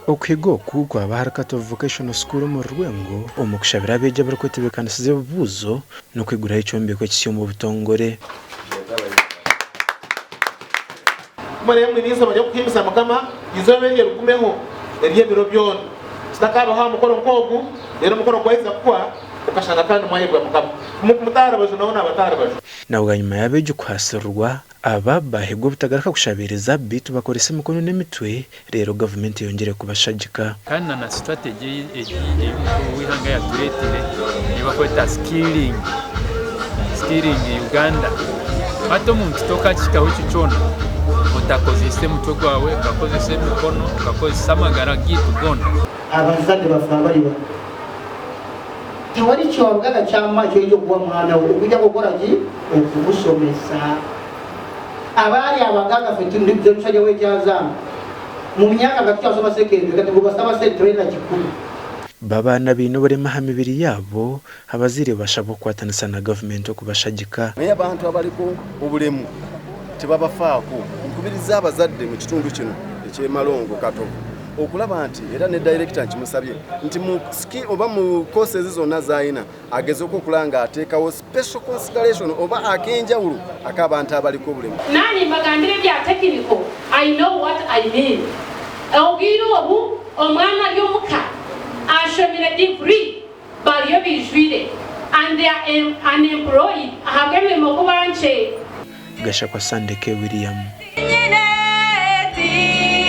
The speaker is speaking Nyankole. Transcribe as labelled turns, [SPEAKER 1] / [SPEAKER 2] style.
[SPEAKER 1] Okuhiga oku kwaba ahari Katovu Vocational School omuri Rwengo omu kushabira abeegi abarikwetebeekanisiza ebibuuzo n'okwiguraho ekyombeko ekisya omu butongore.
[SPEAKER 2] Mureebe mwine eizooba ry'okuhimbisa Mukama, eizooba eryo rigumeho ery'ebiro byona. Kitakaabaho aha mukoro nk'ogu, reero omukoro gwaheza kuhwa, okashanga kandi mwayebwa Mukama. Mute aha rubaju nawe naabata aha rubaju.
[SPEAKER 1] Na bwanyima y'abeegi kuhaasirirwa, aba baahigwa obutagaruka kushabiiriza beitu bakorese emikono n'emitwe reero gavumenti eyongyere kubashagika.
[SPEAKER 3] Kandi na na strategy egi ei omukuru w'eihanga yatureetire ei barikweta skilling, skilling Uganda. Hati omuntu tokakihikaho ekyo kyona otakozeise mutwe gwawe, okakozesa emikono, okakozesa amagara gaitu goona.
[SPEAKER 4] Abazadde baffe abali wano, tewali kyabugagga kyamaanyi kyoyinza okuwa mwana wo okujjako okukola ki? Okumusomesa. Abaali abagagga ffe ndi musajja w'e Kyazanga mu myaka nga tukyasoma secondary kati bwobasaba sente tebalina na kikumi.
[SPEAKER 1] Bo abaana abaine oburema aha mibiri yaabo, abazaire bashabwa kukwatanisa na gavumenti okubashagika.
[SPEAKER 5] Naye abantu abaliko obulemu tebabafaako. Nkubiriza abazadde mu kitundu kino eky'e Malongo Katovu okulaba nti era ne dayirekita nkimusabye nti mu ski oba mu courses zonna z'alina agezeeko okulaba ng'ateekawo special consideration oba ak'enjawulo ak'abantu abaliko obulemu.
[SPEAKER 6] Naanye mbagambire ebya technical, I know what I mean. Obwire obu omwana ari omuka ashomire degree bariyo baijwire and they are unemployed ahabw'emirimo kuba nkye.
[SPEAKER 1] Gashakwa Sandeke William.